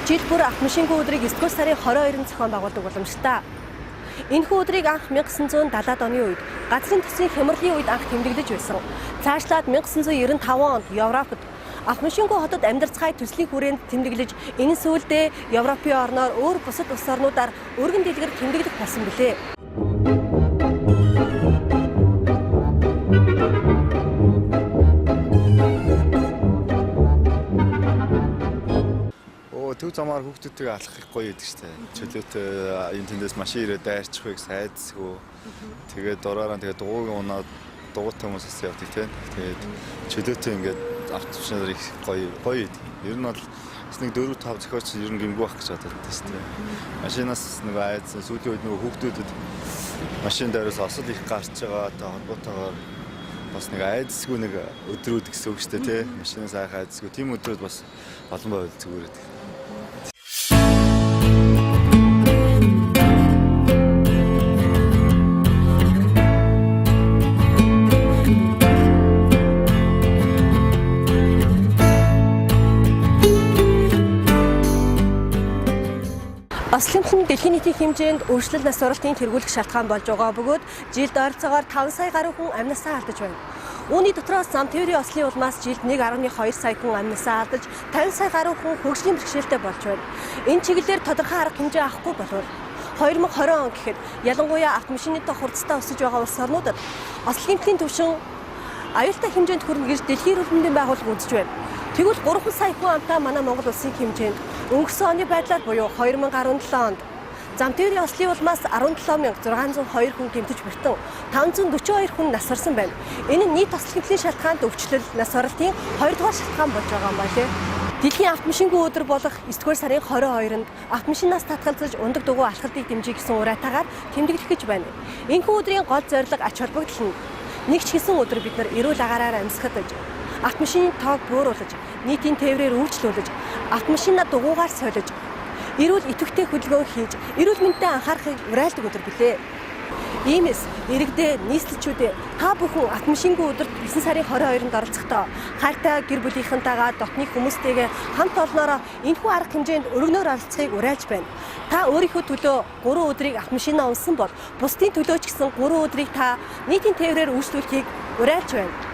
Жил бүр автомашингүй өдрийг 9-р сарын 22-нд зохион байгуулдаг уламжтай. Энэхүү өдрийг анх 1970-ад оны үед газрын төсвийн хямралын үед анх тэмдэглэж байсан. Цаашлаад 1995 онд Европод автомашингүй хотод амьдарцгаая төслийн хүрээнд тэмдэглэж, энэ сүүлдээ Европын орноор өөр бусад улс орнуудаар өргөн дэлгэр тэмдэглэх болсон билээ. Төв замаар хүүхдүүдтэйгээ алхах их гоё байдаг шүү дээ. Чөлөөтэй энэ тэндээс машин ирээд дайрчихвыг сайдсгүй. Тэгээд дураараа тэгээд дугуйг унаад дугуйтай хүмүүс бас явдаг тийм. Тэгээд чөлөөтэй ингээд автомашинаар их гоё гоё байдаг. Ер нь бол бас нэг 4 5 зохиоч ер нь гэмгүй байх гэж боддог шүү дээ. Машинаас нэг айдсан сүүлийн үед нөгөө хүүхдүүдэд машин дайраас осол их гарч байгаа та холбоотойгоор бас нэг айдсгүй нэг өдрүүд гэсэн үг шүү дээ тий. Машинаас айх айдсгүй тийм өдрүүд бас олон байвал зүгээр байдаг. Ослын дэлхийн нийтийн хэмжээнд өвчлөл нас баралтын тэргүүлэх шалтгаан болж байгаа бөгөөд жилд ойролцоогоор 5 сая гаруй хүн амнасаа алдаж байна. Үүний дотроос зам тээврийн ослын улмаас жилд 1.2 сая хүн амнасаа алдаж 50 сая гаруй хүн хөгжлийн бэрхшээлтэй болж байна. Энэ чиглэлээр тодорхой арга хэмжээ авахгүй болвол 2020 он гэхэд ялангуяа автомашины тоо хурцтай өсөж байгаа улс орнуудад осол гэмтлийн түвшин аюултай хэмжээнд хүрнэ гэж дэлхийн эрүүл мэндийн байгууллага үзэж байна. Тэгвэл 3 сая хүн амтай манай Монгол улсын хэмжээнд өнгөрсөн оны байдлаар буюу 2017 онд зам тээврийн ослын улмаас 17602 хүн гэмтэж бэртэн 542 хүн нас барсан байна. Энэ нь нийт осол гэмтлийн шалтгаанд өвчлөл нас баралтын 2 дугаар шалтгаан болж байгаа юм байна. Дэлхийн автомашингүй өдөр болох 9-р сарын 22-нд автомашинаас татгалзаж ундаг дугуй алхалтыг дэмжих гэсэн уриатаагаар тэмдэглэх гэж байна. Энэхүү өдрийн гол зорилго ач холбогдол нь нэг ч гэсэн өдөр бид нар эрүүл агаараар амьсгаж, автомашины тоог бууруулж, нийтийн тээврээр үйлчлүүлж, автомашинаа дугуйгаар солиж, эрүүл идэвхтэй хөдөлгөөн хийж, эрүүл мэндэд анхаарахыг уриалдаг өдөр билээ. Иймээс иргэдээ, нийслэлчүүдээ та бүхэн автомашингүй өдөрт 9 сарын 22-нд оролцохдоо хайртай гэр бүлийнхэнтэйгээ дотны хүмүүстэйгээ хамт олноороо энэхүү арга хэмжээнд өргөнөөр оролцохыг уриалж байна. Та өөрийнхөө төлөө 3 өдрийг автомашинаа унсан бол бусдын төлөө ч гэсэн 3 өдрийг та нийтийн тээврээр үйлчлүүлэхийг уриалж байна.